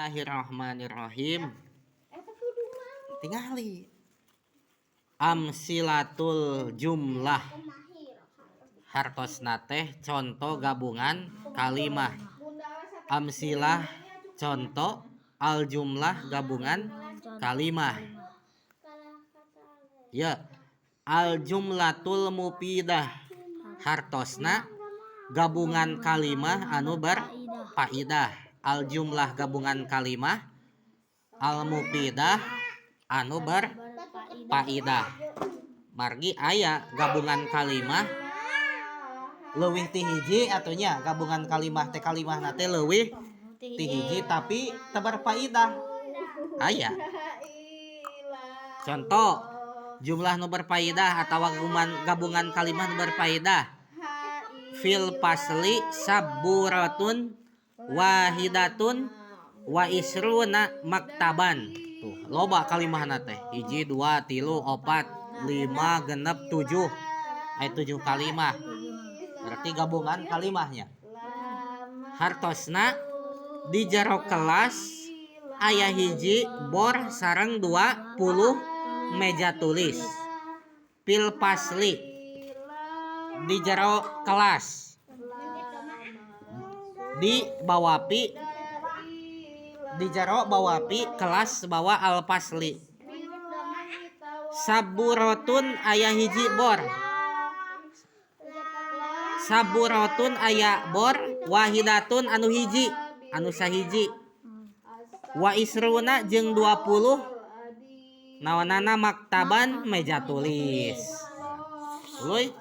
Bismillahirrahmanirrahim. Tingali. Amtsilatul jumlah, hartosna teh contoh gabungan kalimah. Amtsilah contoh, al jumlah gabungan kalimah. Ya, al jumlatul mufidah hartosna gabungan kalimah anu berfaidah. Al jumlah gabungan kalimah, al mufidah anu berfaidah. Margi aya gabungan kalimah leuwih ti hiji atuh nya, gabungan kalimah teh kalimahna teh leuwih ti hiji tapi teu berfaidah aya. Contoh jumlah nu berfaidah atau gabungan gabungan kalimah nu berfaidah: fil fasli sabburatun wahidatun wa isruna maktaban. Tuh, loba kalimahna teh, hiji, dua, tilu, opat, lima, genep, tujuh. Aya tujuh kalimah, berarti gabungan kalimahnya. Hartosna di jero kelas aya hiji bor sareng 20 meja tulis. Fil fasli di jero kelas, di bawa fi, di jero bawa fi, kelas bawa al fasli. Sabburatun aya hiji bor, sabburatun aya bor, wahidatun anu hiji, anu sahiji, wa isruna jeung 20 naonana, maktaban meja tulis. Tuluy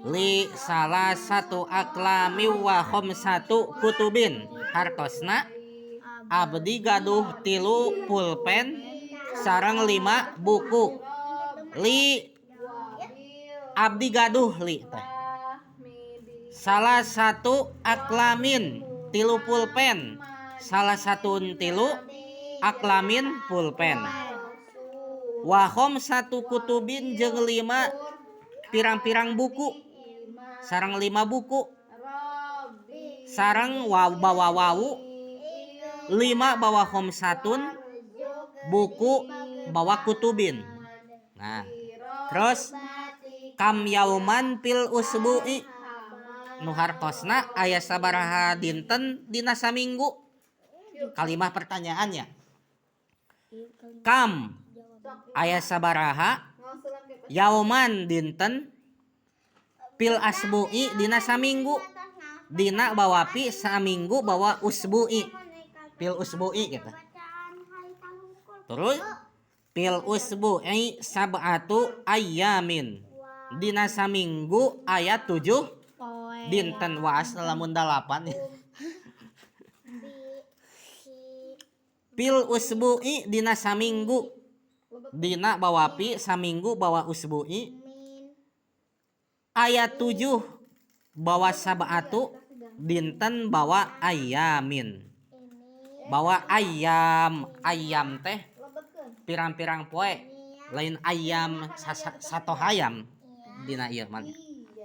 li salasatu aqlami wa khamsatu kutubin, hartosna abdi gaduh tilu pulpen sareng lima buku. Li abdi gaduh, li teh salasatu aqlamin tilu pulpen, salasatu tilu, aqlamin pulpen, wa khamsatu kutubin jeung lima pirang-pirang buku, sareng lima buku. Sareng waw bawa wawu, lima bawa khamsatun, buku bawa kutubin. Nah, terus kam yauman fil usbu'i, nu hartosna aya sabaraha dinten dina saminggu? Kalimah pertanyaannya. Kam aya sabaraha, yauman dinten, fil usbu'i dina saminggu. Dina bawa fi, saminggu bawa usbu'i, fil usbu'i gitu. Terus fil usbu'i sab'atu ayyamin, dina saminggu aya 7 Poe. dinten. Waas lamun dalapan. B C. Fil usbu'i dina saminggu, dina bawa fi, saminggu bawa usbu'i, min aya 7 bawa sab'atu, dinten bawa ayamin ini bawa ayam. Ayam teh pirang-pirang poe, lain ayam sato hayam dina ieu mah.